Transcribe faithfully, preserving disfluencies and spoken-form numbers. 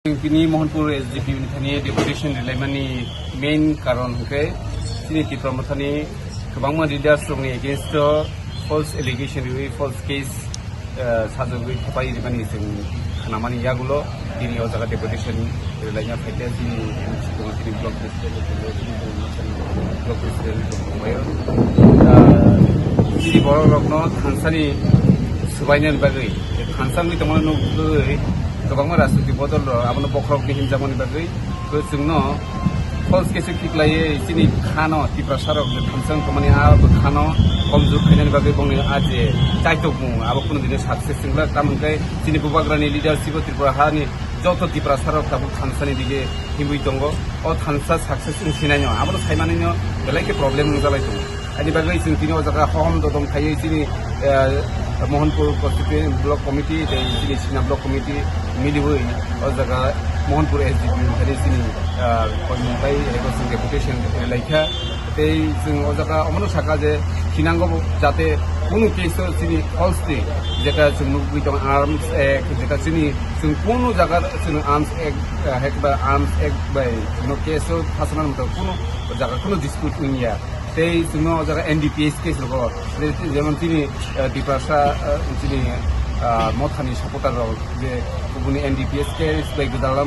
Tini Mohanpur S D P ni thani deputation rilaimani main karon hwnkhe chini Tipra Mothani kwbangma leaders rokni against o false allegation riwi false case, eh, sajagwi thepai rimani chwng khnamani yagulo tini o jaga deputation rilaina phaikha chini, chini block president, block president rok tongbaio. Ah, chini borok rokno thansani swbainani bagwi thansa wngwi tongmani nugwi kwbangma rajniti bodol rok abono bokhorokni hinjakmani bagwi chwngno false case khiklaiwi chini khano Tiprasa rok je thansa wng tongmani a khano komjor khainani bagwi bongni a je chaitokmung abo kunu dino success wngla, tamo hwnkhe chini bubagrani leadership o Tripura hani joto Tiprasa rok tabuk thansani dige himwi tongo. O thansa success wng sinai no abono saimani no belai khe problem wngjalai tongo. Ani bagwi chwng tini o jaga hohom dodom khaiwi chini, eh, Mohanpur Constituency Block Committee tei chini Sina Block Committee miliwi o jaga Mohanpur S D P ni thani chini, eh, koimung bai eko chwng deputation laikha. Tei chwng o jaga omono saka je khinango bo jate kunu case o chini falsely jeta chwng nugwi tong Arms Act, jeta chini chwng kunu jaga chwng Arms Act, eh, hek ba Arms Act bai chwngno case o phasanani motong kunu jaga kunu dispute wngya. Tei chwngno o jaga N D P S case rogo, je-, jemon chini, eh, Tiprasa, eh, chini, ah, Mothani supporter rok je kubuni N D P S case bai gwdal